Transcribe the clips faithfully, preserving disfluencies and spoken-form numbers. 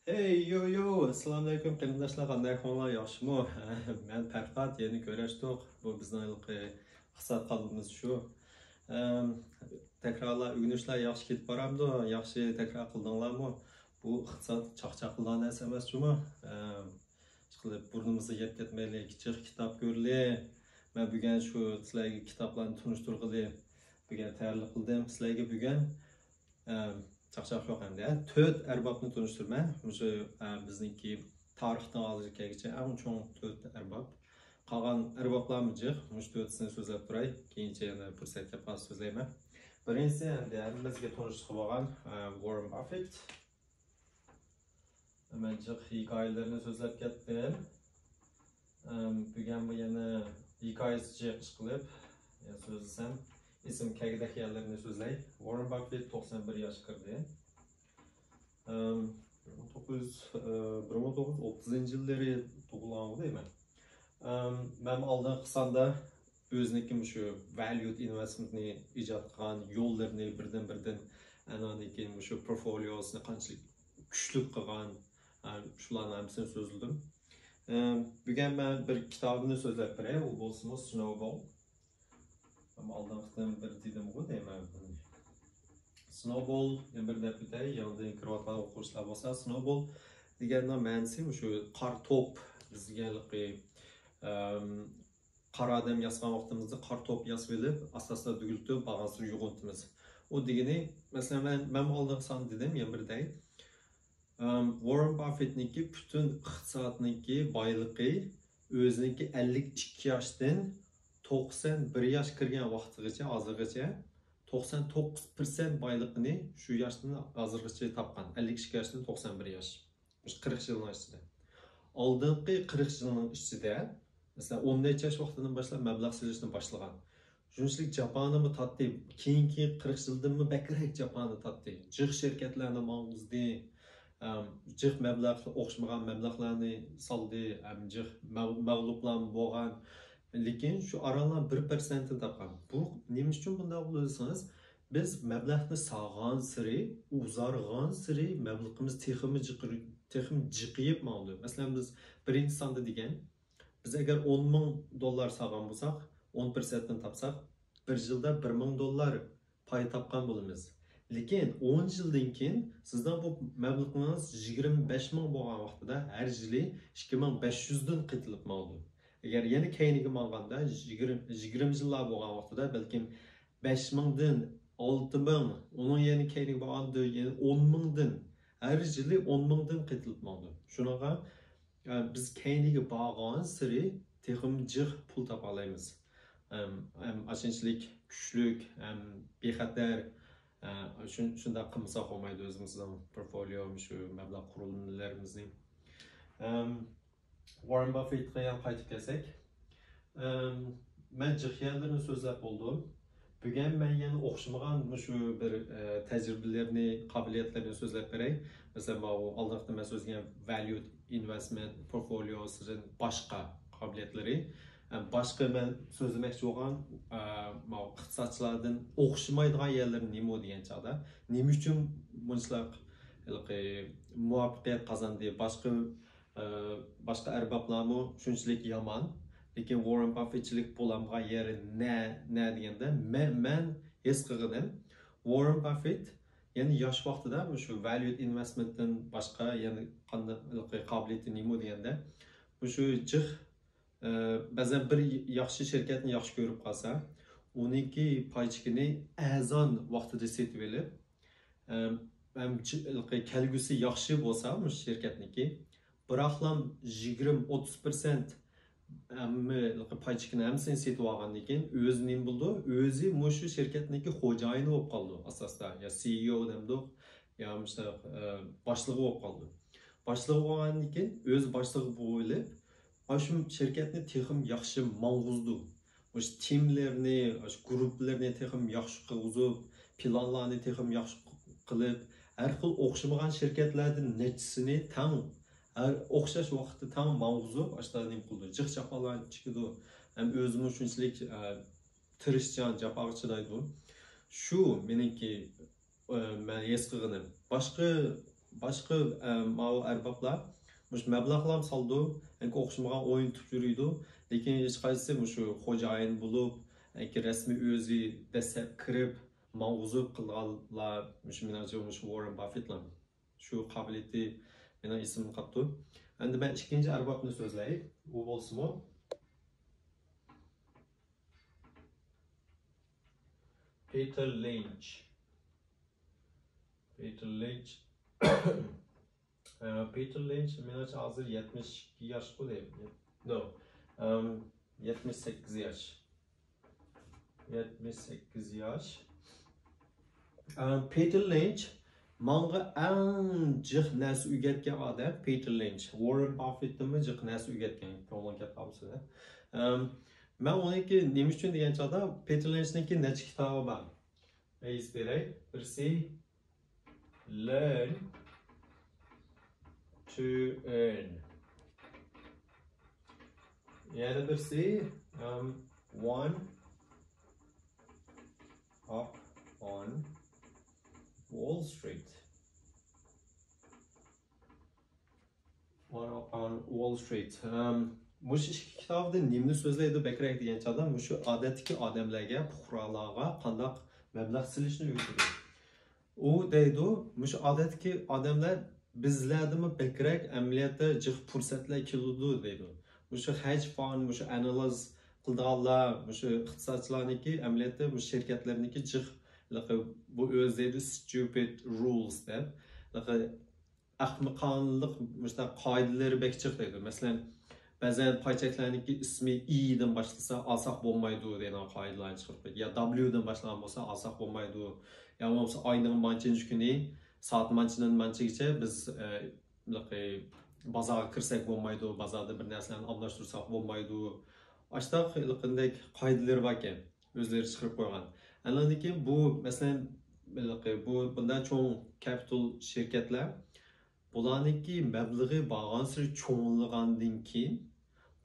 ھەي يو يو، ئەسسالامۇئەلەيكۇم قېرىنداشلار، قانداق ئەھۋاللار، ياخشىمۇ؟ مەن پەرھات، يەنە كۆرۈشتۇق. بۇ بىزنىڭ ھېلىقى ئىقتىساد قانىلىمىز شۇ. ئەم، تەكرارلار، ئۆگىنىشلەر ياخشى كېتىپ بارامدۇ؟ ياخشى تەكرار قىلدىڭلارمۇ؟ بۇ ئىقتىساد چاقچاق قىلىدىغان نەرسە ئەمەس جۇمۇ. ئەم، ئىشقىلىپ بۇرنىمىزنى يەپ كەتمەيلى، جىق كىتاب كۆرىلى. مەن بۈگۈن شۇ سىلەرگە كىتابلارنى تونۇشتۇرغىلى بۈگۈن تەييارلىق قىلدىم. سىلەرگە بۈگۈن ئەم، چاقچاق يوق ئەمدى. تۆت ئەربابنى تونۇشتۇرىمەن. مۇشۇ، ئە، بىزنىڭكى تارىختىن ھازىرغا كەلگۈچە ئەڭ چوڭ تۆت ئەرباب. قالغان ئەربابلارمۇ جىق. مۇشۇ تۆتىسىنى سۆزلەپ تۇراي. كېيىنچە يەنە پۇرسەت تاپقاندا سۆزلەيمەن. بىرىنچىسى ئەمدى ھەممىمىزگە تونۇشلۇقى بولغان، ئە، ۋاررېن باففېت. مەن جىق ھېكايىلىرىنى سۆزلەپ كەتتىم. ئەم، بۈگۈنمۇ يەنە ھېكايىسى جىق ئىشقىلىپ، يەنە سۆزلىسەم، ئېسىمگە كەلگۈدەك يەرلىرىنى سۆزلەي. ۋاررېن باففېت توقسان بىر ياش كىردى. ئەم، بىر مىڭ توققۇز يۈز، ئە، بىر مىڭ توققۇز يۈز ئوتتۇزىنچى يىللىرى تۇغۇلغان دەيمەن. ئەم، مەن ئالدىنقى ساندا ئۆزىنىڭكى مۇشۇ ۋەليۇ ئىنۋېستمېنتنى ئىجاد قىلغان يوللىرىنى بىردىن-بىردىن، ئاندىن كېيىن مۇشۇ پورتفولىيوسىنى قانچىلىك كۈچلۈك قىلغان، ئە، شۇلارنىڭ ھەممىسىنى سۆزلىدىم. ئە، بۈگۈن مەن بىر كىتابىنى سۆزلەپ بېرەي، ئۇ بولسىمۇ سنوبول. ئەمما ئالدىنقى قېتىم بىر دېدىمغۇ دەيمەن. سنوبول، يەنە بىر دەپ ئۆتەي، يېڭىدىن كىرىۋاتقان ئوقۇغۇچىلار بولسا، سنوبول دېگەننىڭ مەنىسى مۇشۇ قار توپ، بىز دېگەنلىكى، ئەم، قار ئادەم ياسىغان ۋاقتىمىزدا قار توپ ياسىۋېلىپ، ئاستا-ئاستا دۈگۈلىتىپ، بارغانسېرى يوغىنىتىمىز. ئۇ دېگىنى، مەسىلەن، مەن، مەنمۇ ئالدىنقى ساندا دېدىم، يەنە بىر دەي. ئەم، ۋاررېن باففېتنىڭكى پۈتۈن ئىقتىسادنىڭكى بايلىقى ئۆزىنىڭكى ئەللىك ئىككى ياشتىن توقسان بىر ياش كىرگەن ۋاقتىغىچە، ھازىرغىچە توقسان توققۇز پىرسەنت بايلىقىنى شۇ ياشتىن ھازىرغىچە تاپقان. ئەللىك ئىككى ياشتىن توقسان بىر ياش. مۇشۇ قىرىق يىلنىڭ ئىچىدە. ئالدىنقى قىرىق يىلنىڭ ئىچىدە، مەسىلەن، ئون نەچچە ياش ۋاقتىدىن باشلاپ مەبلەغ سېلىشنى باشلىغان. شۇنچىلىك جاپانىمۇ تارتتى. كېيىنكى قىرىق يىلدىنمۇ بەكرەك جاپانى تارتتى. جىق شىركەتلەرنى ماڭغۇزدى. ئەم، جىق مەبلەغ، ئوخشىمىغان مەبلەغلەرنى سالدى. ئەم، جىق مەغ-، مەغلۇپلارمۇ بولغان. لېكىن شۇ ئارانلا بىر پىرسەنتنى تاپقان. بۇ نېمە ئۈچۈن بۇنداق بولىدۇ دېسىڭىز، بىز مەبلەغنى سالغانسېرى، ئۇزارغانسېرى مەبلىغىمىز تېخىمۇ جىقىر-، تېخىمۇ جىقىيىپ ماڭىدۇ. مەسىلەن، بىز بىرىنچى ساندا دېگەن، بىز ئەگەر ئون مىڭ دوللار سالغان بولساق، ئون پىرسەنتنى تاپساق، بىر يىلدا بىر مىڭ دوللار پايدا تاپقان بولىمىز. لېكىن ئون يىلدىن كېيىن سىزنىڭ بۇ مەبلىغىڭىز يىگىرمە بەش مىڭ بولغان ۋاقتىدا ھەر يىلى ئىككى مىڭ بەش يۈزدىن قېتىلىپ ماڭىدۇ. ئەگەر يەنە كەينىگە ماڭغاندا، يىگىرمە، يىگىرمە يىللار بولغان ۋاقتىدا بەلكىم بەش مىڭدىن، ئالتە مىڭ، ئۇنىڭ يەنە كەينىگە بارغاندا يەنە ئون مىڭدىن، ھەر يىلى ئون مىڭدىن قېتىلىپ ماڭىدۇ. شۇنىڭغا ئە، بىز كەينىگە بارغانسېرى تېخىمۇ جىق پۇل تاپالايمىز. ئەم، ئەم، ئاشۇنچىلىك كۈچلۈك، ئەم، بىخەتەر، ئە، شۇن-، شۇنداق قىلمىساق بولمايدۇ ئۆزىمىزنىڭ پورتفوليو، شۇ مەبلەغ قۇرۇلمىلىرىمىزنى. ئەم، ۋاررېن باففېتقا يەنە قايتىپ كەلسەك، ئەم، مەن جىق يەرلىرىنى سۆزلەپ بولدۇم. بۈگۈن مەن يەنە ئوخشىمىغان مۇشۇ بىر، ئە، تەجرىبىلىرىنى، قابىلىيەتلىرىنى سۆزلەپ بېرەي. مەسىلەن، ماۋۇ ئالدىنقى مەن سۆزلىگەن ۋەليۇ ئىنۋېستمېنت پورتفوليوسىدىن باشقا قابىلىيەتلىرى. ئە، باشقا مەن سۆزلىمەكچى بولغان، ئە، ماۋۇ ئىقتىسادچىلارنىڭ ئوخشىمايدىغان يەرلىرى نېمە دېگەن چاغدا، نېمە ئۈچۈن مۇنچىلىك ھېلىقى مۇۋەپپەقىيەت قازاندى؟ باشقا ئە، باشقا ئەربابلارمۇ شۇنچىلىك يامان، لېكىن ۋاررېن باففېتچىلىك بولالمىغان يېرى نە، نە دېگەندە، مەن، مەن ھېس قىلغىنىم، ۋاررېن باففېت يەنە ياش ۋاقتىدا مۇشۇ ۋەليۇ ئىنۋېستمېنتتىن باشقا يەنە قانداق قابىلىيىتى نېمە دېگەندە، مۇشۇ جىق، ئە، بەزەن بىر ياخشى شىركەتنى ياخشى كۆرۈپ قالسا، ئۇنىڭكى پاي چېكىنى ئەرزان ۋاقتىدا سېتىۋېلىپ، ئەم، ئەم، چ-، ھېلىقى كەلگۈسى ياخشى بولسا مۇشۇ شىركەتنىڭكى، بىراقلام يىگىرمە، ئوتتۇز پىرسەنت ھەممە ھېلىقى پاي چېكىنى ھەممىسىنى سېتىۋالغاندىن كېيىن، ئۆزى نېمە بولىدۇ؟ ئۆزى مۇشۇ شىركەتنىڭكى خوجايىنى بولۇپ قالىدۇ ئاساستا. يا سىئىئو دەمدۇق، يا مۇشۇنداق، ئە، باشلىقى بولۇپ قالىدۇ. باشلىقى بولغاندىن كېيىن، ئۆزى باشلىقى بولۇۋېلىپ، ئاشۇ شىركەتنى تېخىمۇ ياخشى ماڭغۇزىدۇ. مۇشۇ تىملىرىنى، ئاشۇ گۇرۇپپىلىرىنى تېخىمۇ ياخشى قىلغۇزۇپ، پىلانلارنى تېخىمۇ ياخشى قىلىپ، ھەر خىل ئوخشىمىغان شىركەتلەردىن نەچچىسىنى تەڭ، ھەر ئوخشاش ۋاقىتتا تەڭ ماڭغۇزۇپ، ئاشۇنداق نېمە قىلىدۇ، جىق جاپالارنى چېكىدۇ. ھەم ئۆزىمۇ شۇنچىلىك، ئە، تىرىشچان، جاپاغا چىدايدۇ. شۇ مېنىڭكى ئە، مەن ھېس قىلغىنىم. باشقا باشقا، ئە، ماۋۇ ئەربابلار مۇشۇ مەبلەغلەرمۇ سالىدۇ، ئەنكى ئوخشىمىغان ئوينىتىپ يۈرىدۇ. لېكىن ھېچقايسىسى مۇشۇ خوجايىن بولۇپ، ئەنكى رەسمىي ئۆزى دەسسەپ كىرىپ، ماڭغۇزۇپ قىلغانلار مۇشۇ، مېنىڭچە، مۇشۇ ۋاررېن باففېتلار. شۇ قابىلىيىتى مېنىڭ ئېسىمدىن قاپتۇ. ئەمدى مەن ئىككىنچى ئەربابنى سۆزلەي. ئۇ بولسىمۇ پېتېر لىنچ. پېتېر لىنچ. ئە، پېتېر لىنچ، مېنىڭچە، ھازىر يەتمىش ئىككى ياشقۇ دەيمەن. نو. ئەم، يەتمىش سەككىز ياش. يەتمىش سەككىز ياش. ئەم، پېتېر لىنچ ماڭا ئەڭ جىق نەرسە ئۆگەتكەن ئادەم پېتېر لىنچ. ۋاررېن باففېتتىنمۇ جىق نەرسە ئۆگەتكەن، كۆڭلۈڭ كەتمىسۇن. ئەم، مەن ئۇنىڭكى نېمە ئۈچۈن دېگەن چاغدا، پېتېر لىنچنىڭكى نەچچە كىتابى بار. ئەيس بېرەي. بىرسى، Learn to Earn. يەنە بىرسى، um, One Up on Wall Street. One Up on Wall Street. Um, مۇشۇ ئىككى كىتابىدا نېمىنى سۆزلەيدۇ بەكرەك دېگەن چاغدا، مۇشۇ ئادەتتىكى ئادەملەرگە، پۇقرالارغا قانداق مەبلەغ سېلىشنى ئۆگىتىدۇ. ئۇ دەيدۇ، مۇشۇ ئادەتتىكى ئادەملەر بىزلەردىنمۇ بەكرەك ئەمەلىيەتتە جىق پۇرسەتلەر كېلىدۇ دەيدۇ. مۇشۇ ھېج فاند، مۇشۇ ئانالىز قىلىدىغانلار، مۇشۇ ئىقتىسادچىلارنىڭكى ئەمەلىيەتتە مۇشۇ شىركەتلەرنىڭكى جىق، بۇ ئۆزى دەيدۇ، stupid rules دەپ، ئەخمىقانىلىق مۇشۇنداق قائىدىلىرى بەك جىق دەيدۇ. مەسىلەن، بەزەن پاي چەكلەرنىڭكى ئىسمى ئى دىن باشلىسا، ئالساق بولمايدۇ دەيدىغان قائىدىلەرنى چىقىرىپ قويدى. يا دبليۇ دىن باشلىغان بولسا، ئالساق بولمايدۇ. يا بولمىسا، ئاينىڭ مانچىنچى كۈنى سائەت مانچىدىن مانچىگىچە بىز، ئە، ھېلىقى بازارغا كىرسەك بولمايدۇ، بازاردا بىر نەرسىلەرنى ئالماشتۇرساق بولمايدۇ. ئاشۇنداق ھېلىقىندەك قائىدىلىرى باركەن، ئۆزلىرى چىقىرىپ قويغان. ئاندىن كېيىن بۇ، مەسىلەن، ھېلىقى بۇ بۇنداق چوڭ كەپىتال شىركەتلەر، بۇلارنىڭكى مەبلىغى بارغانسېرى چوڭلىغاندىن كېيىن،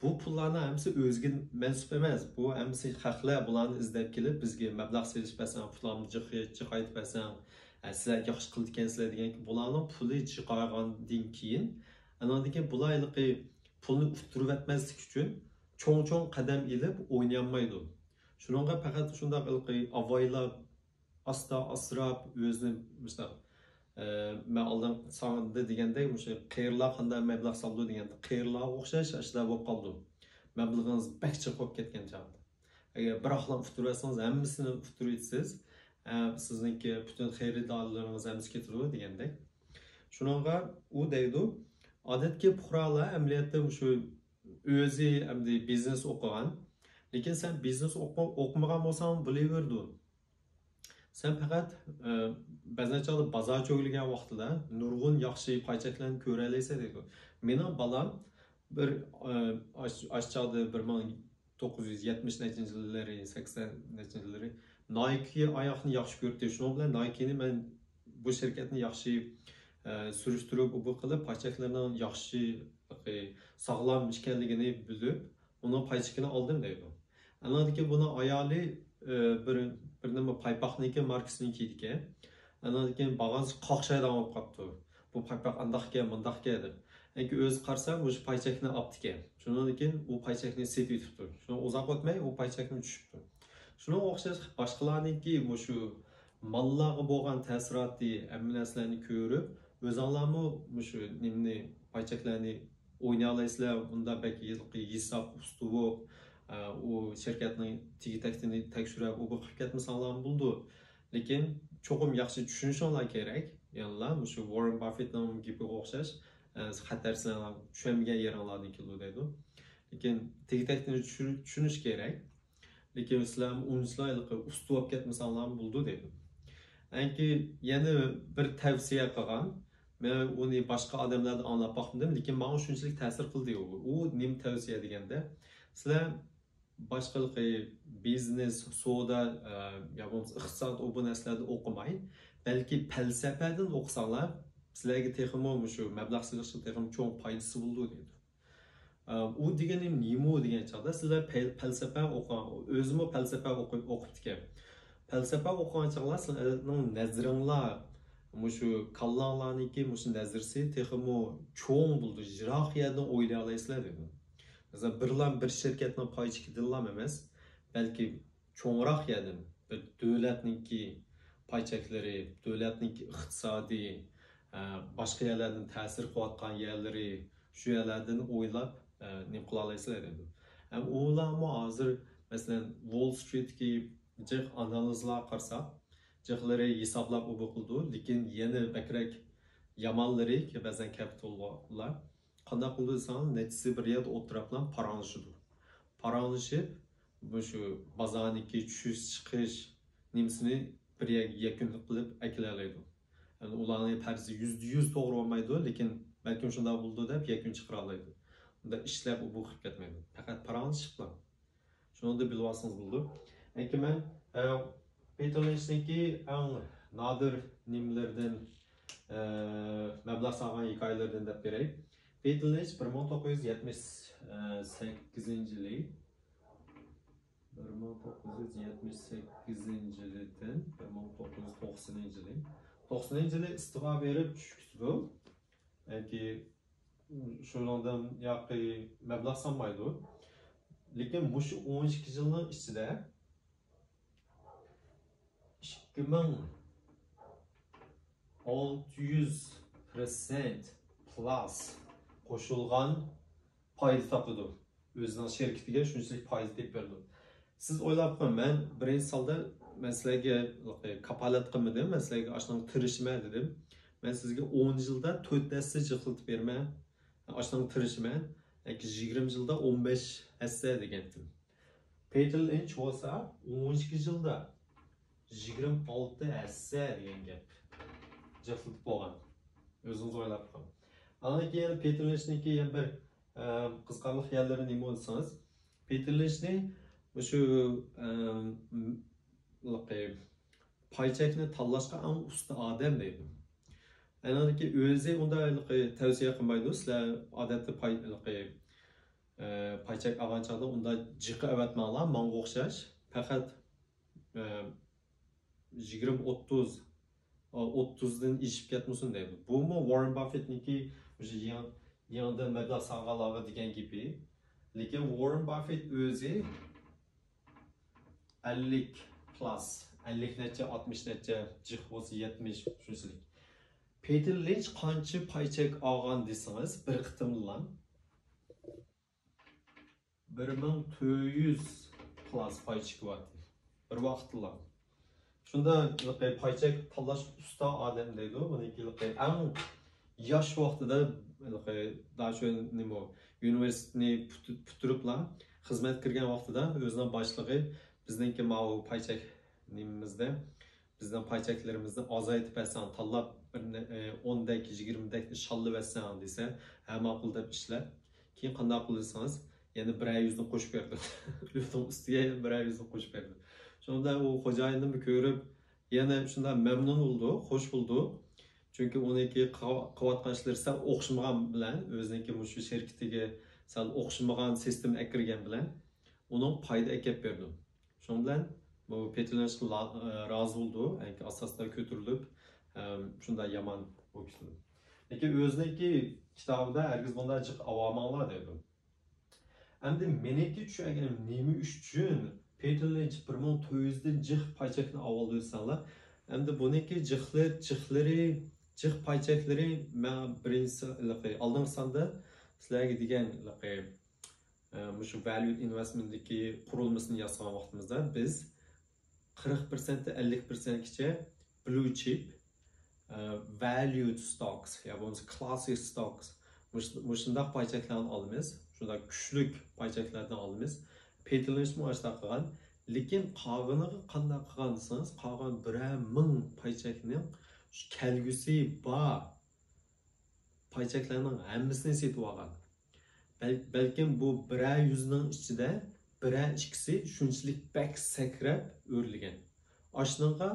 بۇ پۇللارنىڭ ھەممىسى ئۆزىگە مەنسۇپ ئەمەس. بۇ ھەممىسى خەقلەر بۇلارنى ئىزدەپ كېلىپ، بىزگە مەبلەغ سېلىشىپ بەرسەڭ، پۇللارنى جىق، جىق قايتىپ بەرسەڭ، ئە، سىلەر ياخشى قىلىدىكەنسىلەر دېگەن، بۇلارنىڭ پۇلى جىقايغاندىن كېيىن، ئاندىن كېيىن بۇلار ھېلىقى پۇلنى ئۇتتۇرۇۋەتمەسلىك ئۈچۈن چوڭ-چوڭ قەدەم ئېلىپ ئوينىيالمايدۇ. شۇنىڭغا پەقەت شۇنداق ھېلىقى ئاۋايلاپ، ئاستا ئاسراپ، ئۆزىنى مۇشۇنداق، ئە، مەن ئالدىن ساڭا دېگەندەك، مۇشۇ قېرىلار قانداق مەبلەغ سالىدۇ دېگەندە، قېرىلارغا ئوخشاش ئاشۇنداق بولۇپ قالىدۇ. مەبلىغىڭىز بەك جىق بولۇپ كەتكەن چاغدا. ئەگەر بىراقلا ئۇتتۇرۇۋەتسىڭىز، ھەممىسىنى ئۇتتۇرۇۋېتىسىز. ئە، سىزنىڭكى پۈتۈن خېرىدارلىرىڭىز ھەممىسى كېتىدۇ دېگەندەك. شۇنىڭغا ئۇ دەيدۇ، ئادەتتىكى پۇقرالار ئەمەلىيەتتە مۇشۇ ئۆزى ئەمدى بىزنېس ئوقۇغان. لېكىن سەن بىزنېس ئوقۇ-، ئوقۇمىغان بولساڭ بولۇۋېرىدۇ. سەن پەقەت، ئە، بەزەن چاغدا بازار چۆگىلىگەن ۋاقتىدا نۇرغۇن ياخشى پاي چەكلەرنى كۆرەلەيسەن دەيدۇ. مېنىڭ بالام بىر، ئە، ئاش-، ئاشۇ چاغدا بىر مىڭ توققۇز يۈز يەتمىش نەچچىنچى يىللىرى، سەكسەن نەچچىنچى يىللىرى نايكى ئاياغنى ياخشى كۆرەتتى. شۇنىڭ بىلەن نايكىنى مەن بۇ شىركەتنى ياخشى، ئە، سۈرۈشتۈرۈپ، بۇ قىلىپ، پاي چەكلىرىنىڭ ياخشى، ساغلام ئىكەنلىكىنى بىلىپ، ئۇنىڭ پاي چېكىنى ئالدىم دەيدۇ. ئاندىن كېيىن بۇنىڭ ئايالى، ئە، بىر، بىر نېمە پايپاقنىڭكى ماركىسىنى كىيىدىكەن. ئاندىن كېيىن بارغانسېرى قاقشايدىغان بولۇپ قاپتۇ. بۇ پايپاق ئانداقكەن، مۇنداقكەن دەپ. ئاندىن كېيىن ئۆزى قارىسا، مۇشۇ پاي چەكنى ئاپتىكەن. شۇنىڭدىن كېيىن ئۇ پاي چەكنى سېتىۋېتىپتۇ. شۇنىڭ ئۇزاق ئۆتمەي ئۇ پاي چەكمۇ چۈشۈپتۇ. شۇنىڭغا ئوخشاش باشقىلارنىڭكى مۇشۇ ماللارغا بولغان تەسىراتى، ھەممە نەرسىلەرنى كۆرۈپ، ئۆزۈڭلارمۇ مۇشۇ نېمىنى، پاي چەكلەرنى ئوينىيالايسىلەر، بۇندا بەك ھېلىقى ھېساب ئۇستىۋوق، ئە، ئۇ شىركەتنىڭ تېگى-تەكتىنى تەكشۈرۈپ، ئۇ بۇ قىلىپ كەتمىسەڭلارمۇ بولىدۇ. لېكىن چوقۇم ياخشى چۈشىنىشىڭلار كېرەك. يەنىلا مۇشۇ ۋاررېن باففېتنىڭ گېپىگە ئوخشاش، ئە، خەتەر سىلەرنىڭ چۈشەنمىگەن يېرىڭلاردىن كېلىدۇ دەيدۇ. لېكىن تېگى-تەكتىنى چۈشۈن-، چۈشىنىش كېرەك. لېكىن سىلەرمۇ ئۇنچىلا ھېلىقى ئۇستا بولۇپ كەتمىسەڭلارمۇ بولىدۇ دەيدۇ. ئەنكى يەنە بىر تەۋسىيە قىلغان. مەن ئۇنى باشقا ئادەملەردىن ئاڭلاپ باقمىدىم، لېكىن ماڭا شۇنچىلىك تەسىر قىلدى ئۇ. ئۇ نېمە تەۋسىيە دېگەندە، سىلەر باشقىلىقى بىزنېس، سودا، ئە، يا بولمىسا ئىقتىساد، ئۇ بۇ نەرسىلەردىن ئوقۇماي، بەلكى پەلسەپەدىن ئوقۇساڭلار، سىلەرگە تېخىمۇ مۇشۇ مەبلەغ سېلىشقا تېخىمۇ چوڭ پايدىسى بولىدۇ دەيدۇ. ئە، ئۇ دېگىنى نېمە دېگەن چاغدا، سىلەر پەل-، پەلسەپە ئوقۇغان، ئۆزىمۇ پەلسەپە ئوقۇ-، ئوقۇپتىكەن. پەلسەپە ئوقۇغان چاغلار سىلەرنىڭ نەزىرىڭلار، مۇشۇ كاللاڭلارنىڭكى مۇشۇ نەزىرىسى تېخىمۇ چوڭ بولىدۇ، يىراق يەردىن ئويلايالايسىلەر دېدىم. مەسىلەن، بىرلا بىر شىركەتنىڭ پاي چېكىدىنلا ئەمەس، بەلكى چوڭراق يەردىن، بىر دۆلەتنىڭكى پاي چەكلىرى، دۆلەتنىڭكى ئىقتىسادىي، ئە، باشقا يەرلەردىن تەسىر قىلىۋاتقان يەرلىرى، شۇ يەرلەردىن ئويلاپ، ئە، نېمە قىلالايسىلەر دېدىم. ھەم ئۇلارمۇ ھازىر، مەسىلەن، ۋول سترىتتىكى جىق ئانالىزلارغا قارىساق، جىقلىرى ھېسابلاپ ئۇبۇ قىلىدۇ، لېكىن يەنە بەكرەك يامانلىرى بەزەن كەپىتاللار قانداق قىلىدۇ دېسەڭ، نەچچىسى بىر يەردە ئولتۇراپلا پاراڭلىشىدۇ. پاراڭلىشىپ، مۇشۇ بازارنىڭكى چۈشۈش چىقىش نېمىسىنى بىر يەرگە يەكۈن قىلىپ ئەكېلەلەيدۇ. يەنى ئۇلارنىڭ پەرىزى يۈزدە يۈز توغرا بولمايدۇ، لېكىن بەلكىم شۇنداق بولىدۇ دەپ يەكۈن چىقىرالايدۇ. ئۇنداق ئىشلەپ ئۇبۇ قىلىپ كەتمەيدۇ. پەقەت پاراڭلىشىپلا. شۇنى بىلىۋالسىڭىز بولىدۇ. لېكىن مەن، ئە، پېتېر لىنچنىڭكى ئەڭ نادىر نېمىلىرىدىن، ئە، مەبلەغ سالغان ھېكايىلىرىدىن دەپ بېرەي. پېتېر لىنچ بىر مىڭ توققۇز يۈز يەتمىش سەككىزىنچى يىلى، بىر مىڭ توققۇز يۈز يەتمىش سەككىزىنچى يىلىدىن بىر مىڭ توققۇز يۈز توقسىنىنچى يىلى، توقسىنىنچى يىلى ئىستېفا بېرىپ چۈشۈپ كېتىدۇ. ياكى شۇنىڭدىن ياقى مەبلەغ سالمايدۇ. لېكىن مۇشۇ ئون ئىككى يىلنىڭ ئىچىدە ئىككى مىڭ ئالتە يۈز پىرسەنت پلاس قوشۇلغان پايدا تاپىدۇ. ئۆزىنىڭ شىركىتىگە شۇنچىلىك پايدا تېپىپ بېرىدۇ. سىز ئويلاپ بېقىڭ، مەن بىرىنچى سالدا مەن سىلەرگە كاپالەت قىلمىدىم، مەن سىلەرگە ئاشۇنىڭغا تىرىشىمەن دېدىم. مەن سىزگە ئون يىلدا تۆت ھەسسە جىقلىتىپ بېرىمەن، ئاشۇنىڭغا تىرىشىمەن. ياكى يىگىرمە يىلدا ئون بەش ھەسسە دېگەنتىم. پېتېر لىنچ بولسا ئون ئىككى يىلدا يىگىرمە ئالتە ھەسسە دېگەن گەپ جىقلىتىپ بولغان. ئۆزىڭىز ئويلاپ بېقىڭ. ئاندىن كېيىن يەنە پېتېر لىنچنىڭكى يەنە بىر، ئە، قىزىقارلىق يەرلىرى نېمە دېسىڭىز، پېتېر لىنچنى مۇشۇ، ئە، م-، پاي چەكنى تاللاشقا ئەڭ ئۇستا ئادەم دەيدۇ. ئاندىن كېيىن ئۆزى ئۇنداق تەۋسىيە قىلمايدۇ. سىلەر ئادەتتە پاي، ئە، پاي چەك ئالغان چاغدا ئۇنداق جىقى ئەۋەتمەڭلار، ماڭا ئوخشاش. پەقەت، ئە، يىگىرمە، ئوتتۇز، ئوتتۇزدىن ئېشىپ كەتمىسۇن دەيدۇ. بۇمۇ ۋاررېن باففېتنىڭكى مۇشۇ يېڭى، يېڭىدىن مەبلەغ سالغانلارغا دېگەن گېپى. لېكىن ۋاررېن باففېت ئۆزى ئەللىك پلاس، ئەللىك نەچچە، ئاتمىش نەچچە، جىق بولسا يەتمىش، شۇنچىلىك. پېتېر لىنچ قانچە پاي چەك ئالغان دېسىڭىز، بىر قېتىملا بىر مىڭ تۆت يۈز پلاس پاي چېكىۋاتتى. بىر ۋاقىتلا. شۇندا پاي چەك تاللاش ئۇستا ئادەم دەيدۇ. بۇنىڭكى ئەڭ ياش ۋاقتىدا، داشۆن نېمە، ئۇنىۋېرسىتېتنى پۈت-، پۈتتۈرۈپلا خىزمەت كىرگەن ۋاقتىدا ئۆزىنىڭ باشلىقى بىزنىڭكى ماۋۇ پاي چەك نېمىمىزدە بىزنىڭ پاي چەكلىرىمىزنى ئازايتىپ بەرسەڭ، تاللاپ بىر نە-، ئە، ئون دەك، يىگىرمە دەكنى شاللىۋەتسەڭ دېسە، ھە، ماقۇل دەپ ئىشلەپ، كېيىن قانداق قىلىسىڭىز، يەنە بىرەر يۈزنى قوشۇپ بەردى. ئۆزىنىڭ ئۈستىگە يەنە بىرەر يۈزنى قوشۇپ بەردى. شۇنىڭ بىلەن ئۇ خوجايىننىمۇ كۆرۈپ، يەنە شۇنداق مەمنۇن بولدى، خوش بولدى. چۈنكى ئۇنىڭكى قىلىۋاتقان ئىشلىرى سەل ئوخشىمىغان بىلەن، ئۆزىنىڭكى مۇشۇ شىركىتىگە سەل ئوخشىمىغان سىستېما ئەكىرگەن بىلەن، ئۇنىڭ پايدا ئەكەپ بەردى. شۇنىڭ بىلەن بۇ پېتېر لىنچ لا-، رازى بولدى، ئاساسلار كۆتۈرۈلۈپ، ئەم، شۇنداق يامان بولۇپ كېتىدۇ. لېكىن ئۆزىنىڭكى كىتابىدا ھەرگىز بۇنداق جىق ئاۋاماڭلار دەيدۇ. ئەمدى مېنىڭكى چۈشەنگىنىم نېمە ئۈچۈن پېتېر لىنچ بىر مىڭ تۆت يۈزدىن جىق پاي چەكنى ئاۋالدى دېسەڭلار، ئەمدى بۇنىڭكى جىقلىرى، جىقلىرى، جىق پاي چەكلىرى مەن بىرىنچى سا-، ھېلىقى ئالدىنقى ساندا سىلەرگە دېگەن ھېلىقى ئە، مۇشۇ ۋەليۇ ئىنۋېستمېنتتىكى قۇرۇلمىسىنى ياسىغان ۋاقتىمىزدا بىز قىرىق پىرسەنتتىن ئەللىك پىرسەنتكىچە بلۇ چىپ، ئە، ۋەليۇ ستوكس يا بولمىسا كلاسسىك ستوكس مۇش-، مۇشۇنداق پاي چەكلەرنى ئالىمىز. شۇنداق كۈچلۈك پاي چەكلەردىن ئالىمىز. پېتېر لىنچمۇ ئاشۇنداق قىلغان. لېكىن قالغىنىغا قانداق قىلغان دېسىڭىز، قالغان بىرەر مىڭ پاي چەكنىڭ كەلگۈسى بار پاي چەكلەرنىڭ ھەممىسىنى سېتىۋالغان. بەل-، بەلكىم بۇ بىرەر يۈزنىڭ ئىچىدە بىرەر ئىككىسى شۇنچىلىك بەك سەكرەپ ئۆرلىگەن. ئاشۇنىڭغا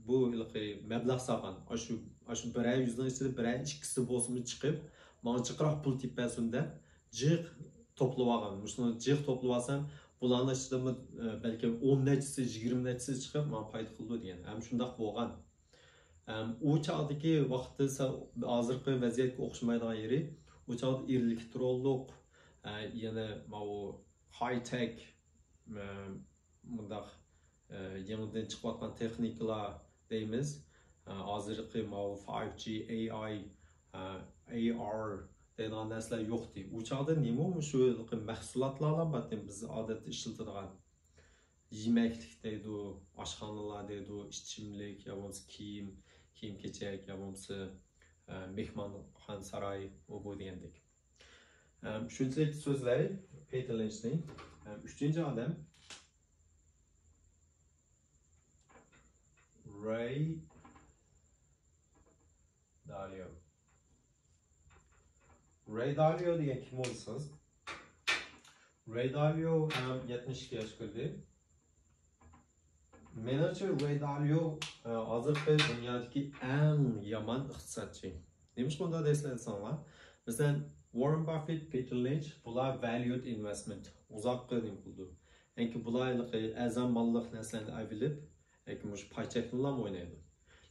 بۇ ھېلىقى مەبلەغ سالغان، ئاشۇ، ئاشۇ بىرەر يۈزنىڭ ئىچىدە بىرەر ئىككىسى بولسىمۇ چىقىپ، ماڭا جىقراق پۇل تېپىپ بەرسۇن دەپ، جىق توپلىۋالغان. مۇشۇنى جىق توپلىۋالسام، بۇلارنىڭ ئىچىدىمۇ، ئە، بەلكىم ئون نەچچىسى، يىگىرمە نەچچىسى چىقىپ، ماڭا پايدا قىلىدۇ دېگەن. ھەم شۇنداق بولغان. ئەم، ئۇ چاغدىكى ۋاقىتتا سە-، ھازىرقى ۋەزىيەتكە ئوخشىمايدىغان يېرى، ئۇ چاغدا ئېلېكترونلۇق، ئە، يەنە ماۋۇ ھاي تېك، ئە، مۇنداق، ئە، يېڭىدىن چىقىۋاتقان تېخنىكىلار دەيمىز. ئە، ھازىرقى ماۋۇ فايف جى، ئەي ئاي، ئە، ئەي ئار دەيدىغان نەرسىلەر يوقتى. ئۇ چاغدا نېمە مۇشۇ مەھسۇلاتلارلا بارتى، بىز ئادەتتە ئىشلىتىدىغان. يېمەكلىك دەيدۇ، ئاشخانىلار دەيدۇ، ئىچىملىك يا بولمىسا كىيىم، كىيىم-كېچەك يا بولمىسا، ئە، مېھمانخانا ساراي، ئۇ بۇ دېگەندەك. ئەم، شۇنچىلىك سۆزلەي پېتېر لىنچنى. ئەم، ئۈچىنچى ئادەم رەي دالىيو. رەي دالىيو دېگەن كىم بولسىڭىز، رەي دالىيو، ئەم، يەتمىش ئىككى ياشقا كىردى. مېنىڭچە، رەي دالىيو، ئە، ھازىرقى دۇنيادىكى ئەڭ يامان ئىقتىسادچى. نېمىشقا ئۇنداق دەيسىلەر دېسەڭلار، مەسىلەن، ۋاررېن باففېت، پېتېر لىنچ، بۇلار ۋەليۇ ئىنۋېستمېنت، ئۇزاققا نېمە قىلىدۇ. يەنى بۇلار ھېلىقى ئەرزان ماللىق نەرسىلەرنى ئەۋېلىپ، ياكى مۇشۇ پاي چەكنىلا ئوينايدۇ.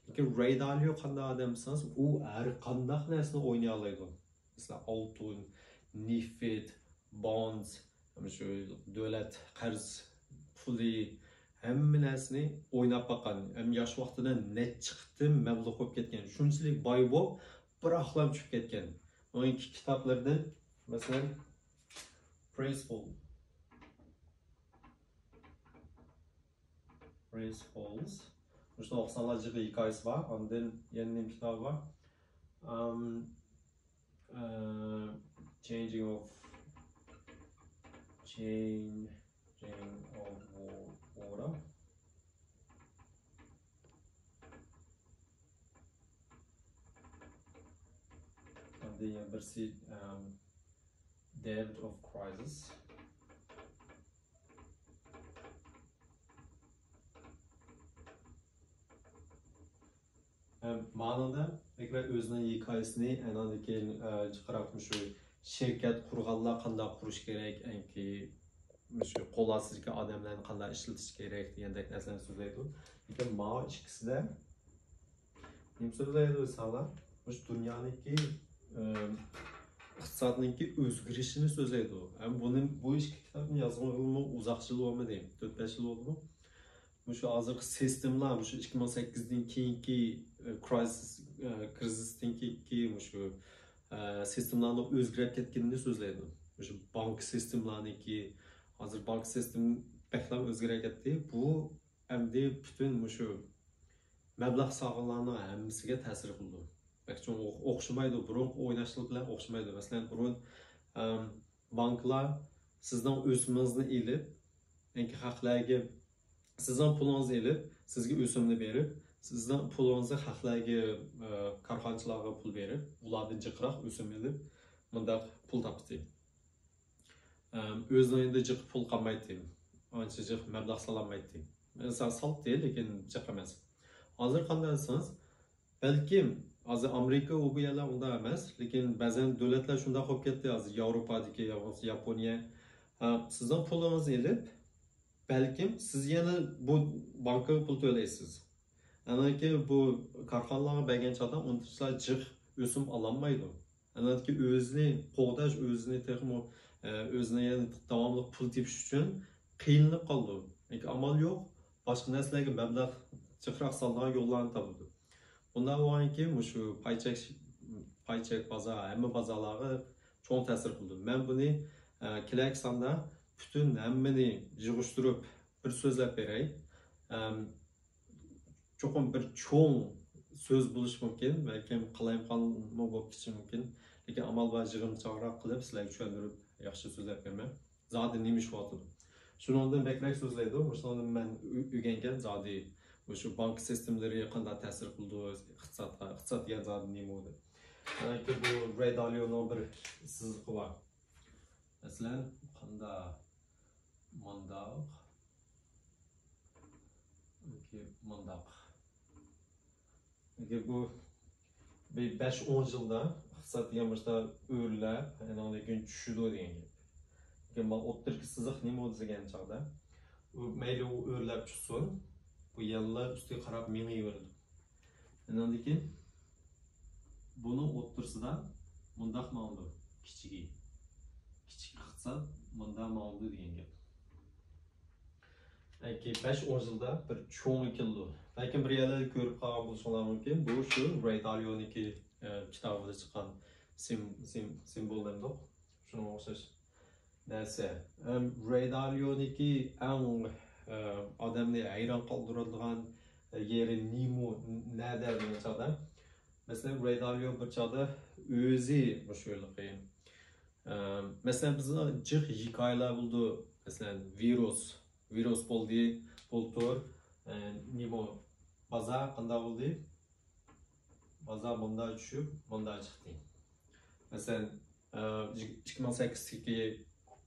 لېكىن رەي دالىيو قانداق ئادەم دېسىڭىز، ئۇ ھەر قانداق نەرسىنى ئوينىيالايدۇ. مەسىلەن، ئالتۇن، نېفىت، بونز، مۇشۇ دۆلەت قەرز پۇلى، ھەممە نەرسىنى ئويناپ باققان. ھەم ياش ۋاقتىدا نەچچە قېتىم مەبلەغ قويۇپ كەتكەن. شۇنچىلىك باي بولۇپ، بىراقلا چۈشۈپ كەتكەن. ئۇنىڭ كىتابلىرىدىن، مەسىلەن، پرىنسىپل، پرىنسىپلز. مۇشۇنى ئوقۇساڭلار جىق ھېكايىسى بار. ئاندىن يەنە نېمە كىتابى بار؟ ئام، ئە، Changing of، Changing of Wa-، Water. ئاندىن يەنە بىرسى، ئام، Depth of Crisis. ھەم مانىڭدا بەكرەك ئۆزىنىڭ ھېكايىسىنى، ئاندىن كېيىن، ئە، جىقراق مۇشۇ شىركەت قۇرغانلار قانداق قۇرۇش كېرەك، ئەنكى مۇشۇ قول ئاستىدىكى ئادەملەرنى قانداق ئىشلىتىش كېرەك دېگەندەك نەرسىلەرنى سۆزلەيدۇ. لېكىن ماۋۇ ئىككىسىدە نېمە سۆزلەيدۇ دېسەڭلار، مۇشۇ دۇنيانىڭكى، ئىقتىسادنىڭكى ئۆزگىرىشىنى سۆزلەيدۇ. ھەم بۇنى، بۇ ئىككى كىتابنى يازغىلىمۇ ئۇزاق يىل بولمىدى، تۆت بەش يىل بولدىمۇ؟ مۇشۇ ھازىرقى سىستېمىلار، مۇشۇ ئىككى مىڭ سەككىزدىن كېيىنكى، ئە، كرايزىس، ئە، كىرىزىستىن كېيىنكى مۇشۇ، ئە، سىستېمىلارنىڭ ئۆزگىرىپ كەتكىنىنى سۆزلەيدۇ. مۇشۇ بانكا سىستېمىلارنىڭكى، ھازىر بانكا سىستېمى بەكلا ئۆزگىرىپ كەتتى. بۇ ئەمدى پۈتۈن مۇشۇ مەبلەغ سالغانلارنىڭ ھەممىسىگە تەسىر قىلىدۇ. بەك چوڭ ئوخ-، ئوخشىمايدۇ، بۇرۇنقى ئويناشلىق بىلەن ئوخشىمايدۇ. مەسىلەن، بۇرۇن، ئەم، بانكىلار سىزنىڭ ئۆسۈمىڭىزنى ئېلىپ، ئەنكى خەقلەرگە سىزنىڭ پۇلىڭىزنى ئېلىپ، سىزگە ئۆسۈمنى بېرىپ، سىزنىڭ پۇلىڭىزنى خەقلەرگە، ئە، كارخانىچىلارغا پۇل بېرىپ، ئۇلاردىن جىقراق ئۆسۈم ئېلىپ، مۇنداق پۇل تاپتى. ئەم، ئۆزىنىڭ يېنىدا جىق پۇل قالمايتتى. ئانچە جىق مەبلەغ سالالمايتتى. سا-، سالاتتى، لېكىن جىق ئەمەس. ھازىر قانداق دېسىڭىز، بەلكىم ھازىر ئامېرىكا، ئۇ بۇ يەرلەر ئۇنداق ئەمەس، لېكىن بەزەن دۆلەتلەر شۇنداق بولۇپ كەتتى، ھازىر ياۋروپادىكى يا بولمىسا ياپونىيە. ھە، سىزنىڭ پۇلىڭىزنى ئېلىپ، بەلكىم سىز يەنە بۇ بانكىغا پۇل تۆلەيسىز. ئاندىن كېيىن بۇ كارخانىلارغا بەرگەن چاغدا ئۇنچىلىك جىق ئۆسۈم ئالالمايدۇ. ئاندىن كېيىن ئۆزىنى قوغداش، ئۆزىنى تېخىمۇ، ئە، ئۆزىنى يەنە داۋاملىق پۇل تېپىش ئۈچۈن قىينىلىپ قالىدۇ. لېكىن ئامال يوق، باشقا نەرسىلەرگە مەبلەغ جىقراق سالىدىغان يوللارنى تاپىدۇ. بۇنداق بولغاندىكىن مۇشۇ پاي چەك، پاي چەك بازار، ھەممە بازارلارغا چوڭ تەسىر قىلىدۇ. مەن بۇنى، ئە، كېلەركى ساندا پۈتۈن ھەممىنى يىغىشتۇرۇپ بىر سۆزلەپ بېرەي. ئەم، چوقۇم بىر چوڭ سۆز بولۇشى مۇمكىن، بەلكىم قالايمىقانمۇ بولۇپ كېتىشى مۇمكىن. لېكىن ئامال بار يىغىنچاقراق قىلىپ سىلەرگە چۈشەندۈرۈپ ياخشى سۆزلەپ بېرىمەن. زادى نېمە ئىش بولۇۋاتىدۇ؟ شۇنىڭدىن بەكرەك سۆزلەيدۇ. مۇشۇنىڭدىن مەن ئۆ-، ئۆگەنگەن زادى مۇشۇ بانكا سىستېمىلىرى قانداق تەسىر قىلىدۇ ئىقتىسادقا، ئىقتىساد دېگەن زادى نېمە بولدى؟ بۇ رەي دالىيونىڭ بىر سىزىقى بار. مەسىلەن، قانداق؟ مانداق. ياكى مانداق. ياكى بۇ بىر بەش ئون يىلدا ئىقتىساد دېگەن مۇشۇنداق ئۆرلەپ، ئاندىن كېيىن چۈشىدۇ دېگەن گەپ. لېكىن مانا ئوتتۇرىدىكى سىزىق نېمە بولدى دېگەن چاغدا، ئۇ مەيلى ئۇ ئۆرلەپ چۈشسۇن، بۇ يەنىلا ئۈستىگە قاراپ مېڭىۋېرىدۇ. ئاندىن كېيىن بۇنىڭ ئوتتۇرىسىدا مۇنداق ماڭىدۇ، كىچىكى. كىچىك ئىقتىساد مۇنداق ماڭىدۇ دېگەن گەپ. بەلكى بەش ئون يىلدا بىر چوڭى كېلىدۇ. بەلكىم بىر يەرلەردە كۆرۈپ قالغان بولۇشۇڭلار مۇمكىن. بۇ شۇ رەي دالىيونىڭكى، ئە، كىتابىدا چىققان سىم-، سىم-، سىمۋول دەمدۇق. شۇنىڭغا ئوخشاش نەرسە. ئەم، رەي دالىيونىڭكى ئەڭ، ئە، ئادەمنى ھەيران قالدۇرىدىغان يېرى نېمە، نەدە دېگەن چاغدا، مەسىلەن، رەي دالىيو بىر چاغدا ئۆزى مۇشۇ ھېلىقى، ئە، مەسىلەن، بىزنىڭ جىق ھېكايىلەر بولىدۇ. مەسىلەن، ۋىرۇس، ۋىرۇس بولدى، بۇلتۇر، ئە، نېمە، بازار قانداق بولدى؟ بازار مۇنداق چۈشۈپ، مۇنداق چىقتى. مەسىلەن، ئە، ئىككى مىڭ سەككىزدىكى،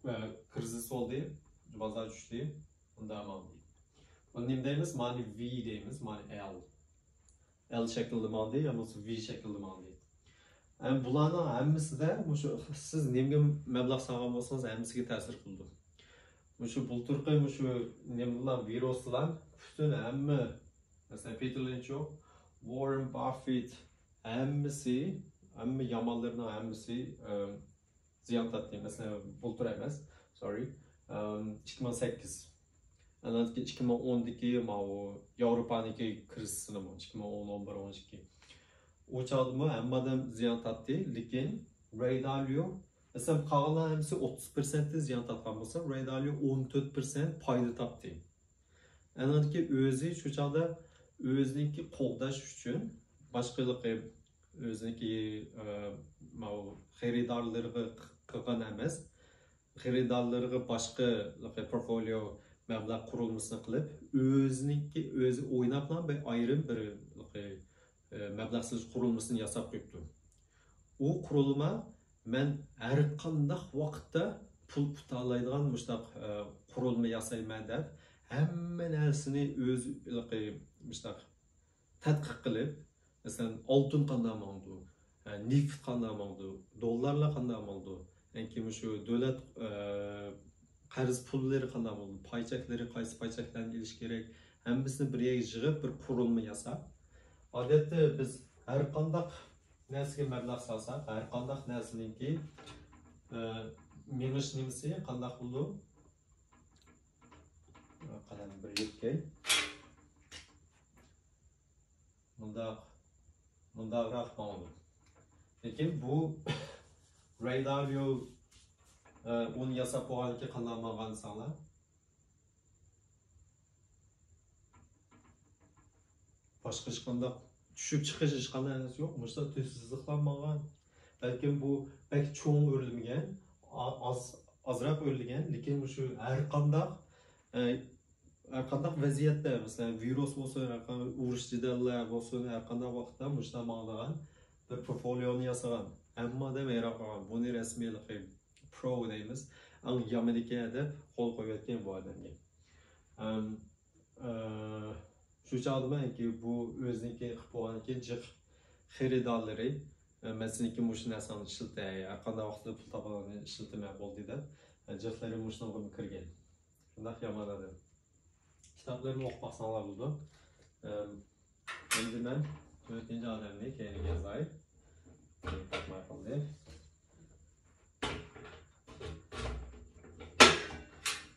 ئە، كىرىزىس بولدى، بازار چۈشتى، مۇنداق ماڭدى. بۇنى نېمە دەيمىز؟ مانى ۋى دەيمىز، مانى ئېل. ئېل شەكلىدە ماڭدى يا بولمىسا ۋى شەكلىدە ماڭدى. ئەم، بۇلارنىڭ ھەممىسىدە مۇشۇ سىز نېمىگە مەبلەغ سالغان بولسىڭىز، ھەممىسىگە تەسىر قىلىدۇ. مۇشۇ بۇلتۇرقى مۇشۇ نېمىلەر، ۋىرۇسلار پۈتۈن ھەممە، مەسىلەن، پېتېر لىنچ يوق، ۋاررېن باففېت، ھەممىسى، ھەممە يامانلىرىنىڭ ھەممىسى، ئەم، زىيان تارتتى. مەسىلەن، بۇلتۇر ئەمەس، سورى، ئەم، ئىككى مىڭ سەككىز. ئاندىن كېيىن ئىككى مىڭ ئوندىكى ماۋۇ ياۋروپانىڭكى كىرىزىسىنىمۇ، ئىككى مىڭ ئون، ئون بىر، ئون ئىككى. ئۇ چاغدىمۇ ھەممە ئادەم زىيان تارتتى، لېكىن رەي دالىيو، مەسىلەن، قالغانلار ھەممىسى ئوتتۇز پىرسەنتتىن زىيان تارتقان بولسا، رەي دالىيو ئون تۆت پىرسەنت پايدا تاپتى. ئاندىن كېيىن ئۆزى شۇ چاغدا ئۆزىنىڭكى قوغداش ئۈچۈن باشقىلىقى ئۆزىنىڭكى، ئە، ماۋۇ خېرىدارلىرىغا قىلغان ئەمەس، خېرىدارلىرىغا باشقىلىقى پورتفوليو مەبلەغ قۇرۇلمىسىنى قىلىپ، ئۆزىنىڭكى، ئۆزى ئويناپلا بىر ئايرىم بىر، ئە، مەبلەغ سېلىش قۇرۇلمىسىنى ياساپ قويۇپتۇ. ئۇ قۇرۇلما مەن ھەر قانداق ۋاقىتتا پۇل پۇتالايدىغان مۇشۇنداق، ئە، قۇرۇلما ياسايمەن دەپ، ھەممە نەرسىنى ئۆزى ھېلىقى مۇشۇنداق تەتقىق قىلىپ، مەسىلەن، ئالتۇن قانداق ماڭىدۇ، ئە، نېفىت قانداق ماڭىدۇ، دوللارلار قانداق ماڭىدۇ، ياكى مۇشۇ دۆلەت، ئە، قەرز پۇللىرى قانداق بولىدۇ، پاي چەكلىرى، قايسى پاي چەكلەرنى ئېلىش كېرەك، ھەممىسىنى بىر يەرگە يىغىپ، بىر قۇرۇلما ياساپ. ئادەتتە بىز ھەر قانداق نەرسىگە مەبلەغ سالساق، ھەر قانداق نەرسىنىڭكى، ئە، مېڭىش نېمىسى قانداق بولىدۇ؟ قەلەم بىر يىپكەي. مۇنداق، مۇنداقراق ماڭىدۇ. لېكىن بۇ رەي دالىيو، ئە، ئۇنى ياساپ بولغاندىن كېيىن قانداق ماڭغان دېسەڭلار؟ باشقا ھېچقانداق چۈشۈپ چىقىش، ھېچقانداق نەرسە يوق. مۇشۇنداق تۈز سىزىقلار ماڭغان. بەلكىم بۇ بەك چوڭ ئۆرلىمىگەن، ئا-، ئاز، ئازراق ئۆرلىگەن، لېكىن مۇشۇ ھەر قانداق، ئە، ھەر قانداق ۋەزىيەتتە، مەسىلەن، ۋىرۇس بولسۇن، ھەر قانداق ئۇرۇش جېدەللەر بولسۇن، ھەر قانداق ۋاقىتتا مۇشۇنداق ماڭىدىغان بىر پورتفوليونى ياسىغان. ھەممە ئادەم ھەيران قالغان. بۇنى رەسمىي ھېلىقى پرو دەيمىز، ئەڭ يامىنىكەن دەپ قول قويۇۋەتكەن بۇ ئادەمگە. ئەم، ئە، شۇ چاغدا مەنكى بۇ ئۆزىنىڭكى قىلىپ بولغاندىن كېيىن جىق خېرىدارلىرى، ئە، مەن سېنىڭكى مۇشۇ نەرسەڭنى ئىشلىتەي، ھەر قانداق ۋاقىتتا پۇل تاپىدىغىنىنى ئىشلىتىمەن، بولدى دەپ، ئە، جىقلىرى مۇشۇنىڭغىمۇ كىرگەن. شۇنداق يامان ئادەم. كىتابلىرىنى ئوقۇپ باقساڭلار بولىدۇ. ئەم، ئەمدى مەن تۆتىنچى ئادەمنى كەينىگە يازاي. تاپماي قالدى.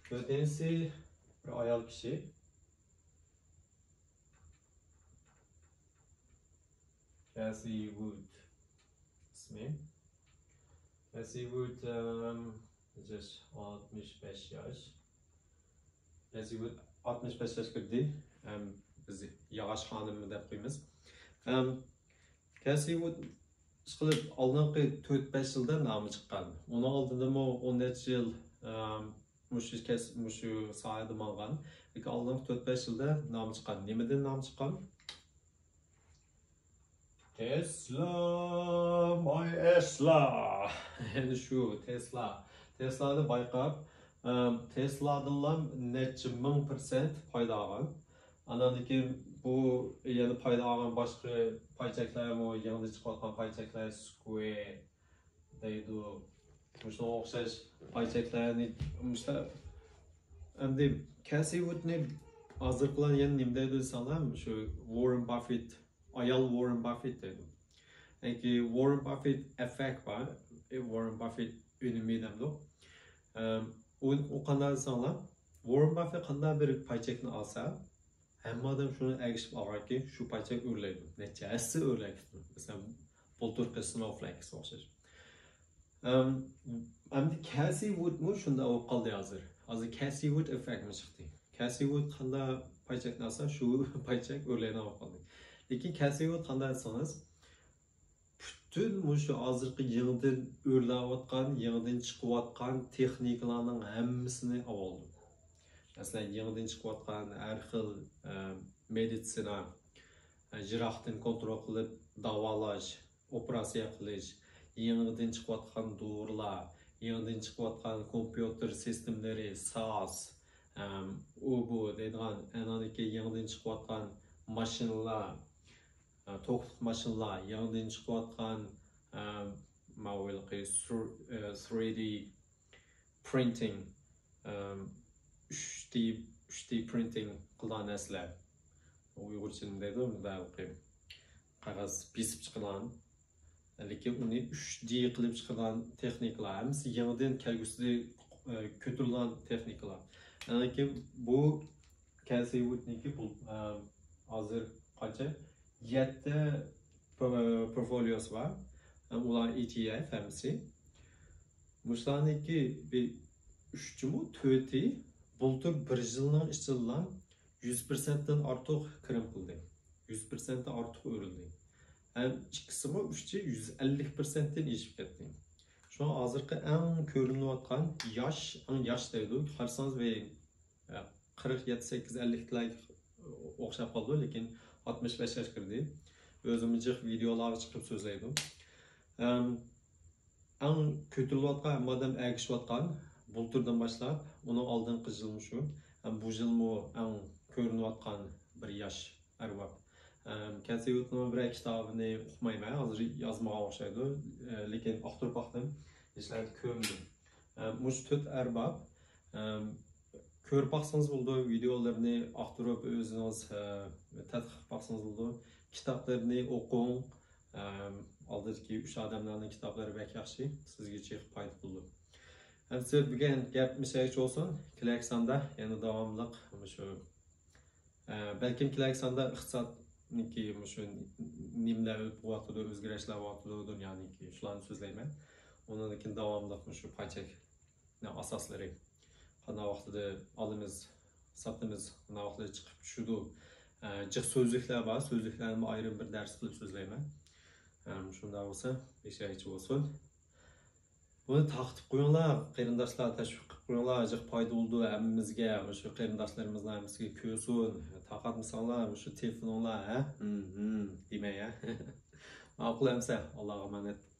تۆتىنچىسى بىر ئايال كىشى. كەسى ۋۇد ئىسمى. كەسى ۋۇد، ئەم، ياش، ئاتمىش بەش ياش. كەسى ۋۇد ئاتمىش بەش ياشقا كىردى. ئەم، بىز ياغاچ خانىممۇ دەپ قويىمىز. ئەم، كەسى ۋۇد ئىشقىلىپ ئالدىنقى تۆت بەش يىلدا نامى چىققان. ئۇنىڭ ئالدىدىمۇ ئون نەچچە يىل، ئەم، مۇشۇ كەس-، مۇشۇ ساھەدە ماڭغان. لېكىن ئالدىنقى تۆت بەش يىلدا نامى چىققان. نېمىدىن نامى چىققان؟ تېسلا، ماي ئېسلا. يەنى شۇ تېسلا. تېسلانى بايقاپ، ئەم، تېسلادىنلا نەچچە مىڭ پىرسەنت پايدا ئالغان. ئاندىن كېيىن بۇ يەنە پايدا ئالغان باشقا پاي چەكلەرمۇ، يېڭىدىن چىقىۋاتقان پاي چەكلەر، سكوير دەيدۇ. مۇشۇنىڭغا ئوخشاش پاي چەكلەرنى، مۇشۇ، ئەمدى كەسى ۋۇدنى ھازىرقىلار يەنە نېمە دەيدۇ دېسەڭلار، مۇشۇ ۋاررېن باففېت ئايال ۋاررېن باففېت دەيدۇ. يەنى ۋاررېن باففېت ئېففېكت بار، ۋاررېن باففېت ئۈنۈمى دەمدۇ. ئۇ قانداق دېسەڭلار، ۋاررېن باففېت قانداق بىر پاي چەكنى ئالسا، ھەممە ئادەم شۇنى ئەگىشىپ ئالغانكى شۇ پاي چەك ئۆرلەيدۇ. نەچچە ھەسسە ئۆرلەيدۇ. مەسىلەن، بۇلتۇرقى سنوفلەيككە ئوخشاش. ئەمدى كەسى ۋۇدمۇ شۇنداق بولۇپ قالدى ھازىر. ھازىر كەسى ۋۇد ئېففېكتمۇ چىقتى. كەسى ۋۇد قانداق پاي چەكنى ئالسا شۇ پاي چەك ئۆرلەيدىغان بولۇپ قالدى. لېكىن كەسى ۋۇد قانداق دېسىڭىز، پۈتۈن مۇشۇ ھازىرقى يېڭىدىن ئۆرلەۋاتقان، يېڭىدىن چىقىۋاتقان تېخنىكىلارنىڭ ھەممىسىنى ئاۋالدى. مەسىلەن، يېڭىدىن چىقىۋاتقان ھەر خىل مېدىتسىنا، يىراقتىن كونترول قىلىپ داۋالاش، ئوپېراتسىيە قىلىش، يېڭىدىن چىقىۋاتقان دورىلار، يېڭىدىن چىقىۋاتقان كومپيۇتېر سىستېمىلىرى، ساس، ئۇ بۇ دەيدىغان، ئەنانىكى يېڭىدىن چىقىۋاتقان ماشىنىلار، توكلۇق ماشىنىلار، يېڭىدىن چىقىۋاتقان ماۋۇلىقى ثرىدى پرىنتىڭ، ئۈچ دى، ئۈچ دى پرىنتىڭ قىلىدىغان نەرسىلەر. ئۇيغۇرچە نېمە دەيدۇ؟ مۇنداق قەغەز بېسىپ چىقىدىغان، لېكىن ئۇنى ئۈچ دى قىلىپ چىقىدىغان تېخنىكىلار، ھەممىسى يېڭىدىن كەلگۈسىدە كۆتۈرۈلگەن تېخنىكىلار. يەنى بۇ كەسى ۋۇدنىڭكى بۇ ھازىر قانچە؟ يەتتە پورتفوليوسى بار. ئۇلار ئىتىئېف ھەممىسى. مۇشۇلارنىڭكى بىر ئۈچىمۇ، تۆتى بۇلتۇر بىر يىلنىڭ ئىچىدىلا يۈز پىرسەنتتىن ئارتۇق كىرىم قىلدى. يۈز پىرسەنتتىن ئارتۇق ئۆرۈلدى. ھەم ئىككىسىمۇ، ئۈچى يۈز ئەللىك پىرسەنتتىن ئېشىپ كەتتى. شۇڭا ھازىرقى ئەڭ كۆرۈنۈۋاتقان ياش، ئەڭ ياش دەيدۇ، قارىسىڭىز بىر قىرىق يەتتە، سەككىز، ئەللىكلەرگە ئوخشاپ قالىدۇ، لېكىن ئاتمىش بەش ياشقا كىردى. ئۆزىمۇ جىق ۋىدېئولارغا چىقىپ سۆزلەيدۇ. ئەم، ئەڭ كۆتۈرۈلۈۋاتقان، ھەممە ئادەم ئەگىشىۋاتقان بۇلتۇردىن باشلاپ، ئۇنىڭ ئالدىنقى يىلى مۇشۇ. ھەم بۇ يىلمۇ ئەڭ كۆرۈنۈۋاتقان بىر ياش ئەرباب. ئەم، كەسى ۋۇدنىڭ بىرەر كىتابىنى ئۇقمايمەن، ھازىر يازمىغان ئوخشايدۇ. ئە، لېكىن ئاختۇرۇپ باقتىم، ھېچنەدە كۆرمىدىم. ئە، مۇشۇ تۆت ئەرباب، ئەم، كۆرۈپ باقسىڭىز بولىدۇ، ۋىدېئولىرىنى ئاختۇرۇپ ئۆزىڭىز، ئە، تەتقىق قىلىپ باقسىڭىز بولىدۇ. كىتابلىرىنى ئوقۇڭ. ئەم، ئالدىدىكى ئۈچ ئادەملەرنىڭ كىتابلىرى بەك ياخشى، سىزگە جىق پايدا بولىدۇ. ئەمدى بۈگۈن گەپ مۇشۇ يەرگىچە بولسۇن. كېلەكى ساندا يەنە داۋاملىق مۇشۇ، ئە، بەلكىم كېلەكى ساندا ئىقتىسادنىڭكى مۇشۇ نېمىلەر بولۇۋاتىدۇ، ئۆزگىرىشلەر بولۇۋاتىدۇ دۇنيانىڭكى، شۇلارنى سۆزلەيمەن. ئۇنىڭدىن كېيىن داۋاملىق مۇشۇ پاي چەك ئاساسلىرى، قانداق ۋاقتىدا ئالىمىز، ساتىمىز، قانداق ۋاقتىدا چىقىپ چۈشىدۇ. ئە، جىق سۆزلۈكلەر بار، سۆزلۈكلەرنى ئايرىم بىر دەرس قىلىپ سۆزلەيمەن. ئەم، شۇنداق بولسا، بەك ياخشى بولسۇن. بۇنى تارقىتىپ قويۇڭلار، قېرىنداشلار، تەشۋىق قىلىپ قويۇڭلار، جىق پايدا بولىدۇ ھەممىمىزگە. مۇشۇ قېرىنداشلىرىمىزنىڭ ھەممىسىگە كۆرسۇن. تارقاتمىساڭلار، مۇشۇ تېلېفونۇڭلار، ھە؟ ھىم، ھىم، دېمەي، ھە؟ ماقۇل ئەمسە، ئاللاغا ئامانەت.